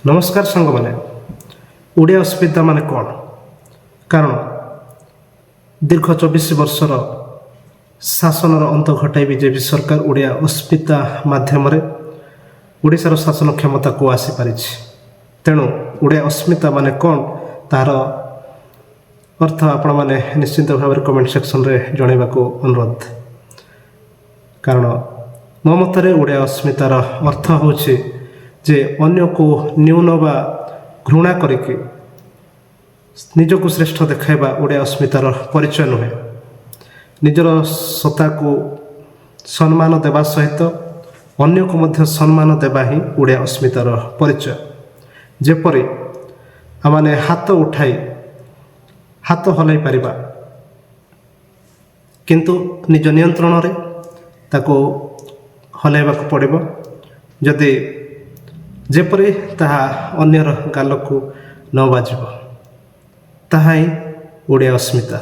ନମସ୍କାର ସାଙ୍ଗମାନେ। ଓଡ଼ିଆ ଅସ୍ମିତା ମାନେ କ'ଣ? କାରଣ ଦୀର୍ଘ 24 ବର୍ଷର ଶାସନର ଅନ୍ତ ଘଟାଇ ବିଜେପି ସରକାର ଓଡ଼ିଆ ଅସ୍ମିତା ମାଧ୍ୟମରେ ଓଡ଼ିଶାର ଶାସନ କ୍ଷମତାକୁ ଆସିପାରିଛି। ତେଣୁ ଓଡ଼ିଆ ଅସ୍ମିତା ମାନେ କ'ଣ, ତାହାର ଅର୍ଥ ଆପଣମାନେ ନିଶ୍ଚିନ୍ତ ଭାବରେ କମେଣ୍ଟ ସେକ୍ସନରେ ଜଣାଇବାକୁ ଅନୁରୋଧ। କାରଣ ମୋ ମତରେ ଓଡ଼ିଆ ଅସ୍ମିତାର ଅର୍ଥ ହେଉଛି ଯେ ଅନ୍ୟକୁ ନ୍ୟୁନ ବା ଘୃଣା କରିକି ନିଜକୁ ଶ୍ରେଷ୍ଠ ଦେଖାଇବା ଓଡ଼ିଆ ଅସ୍ମିତାର ପରିଚୟ ନୁହେଁ। ନିଜର ସତ୍ତାକୁ ସମ୍ମାନ ଦେବା ସହିତ ଅନ୍ୟକୁ ମଧ୍ୟ ସମ୍ମାନ ଦେବା ହିଁ ଓଡ଼ିଆ ଅସ୍ମିତାର ପରିଚୟ। ଯେପରି ଆମମାନେ ହାତ ଉଠାଇ ହାତ ହଲାଇ ପାରିବା, କିନ୍ତୁ ନିଜ ନିୟନ୍ତ୍ରଣରେ ତାକୁ ହଲାଇବାକୁ ପଡ଼ିବ, ଯଦି ଯେପରି ତାହା ଅନ୍ୟର ଗାଲକୁ ନ ବାଜିବ। ତାହା ହିଁ ଓଡ଼ିଆ ଅସ୍ମିତା।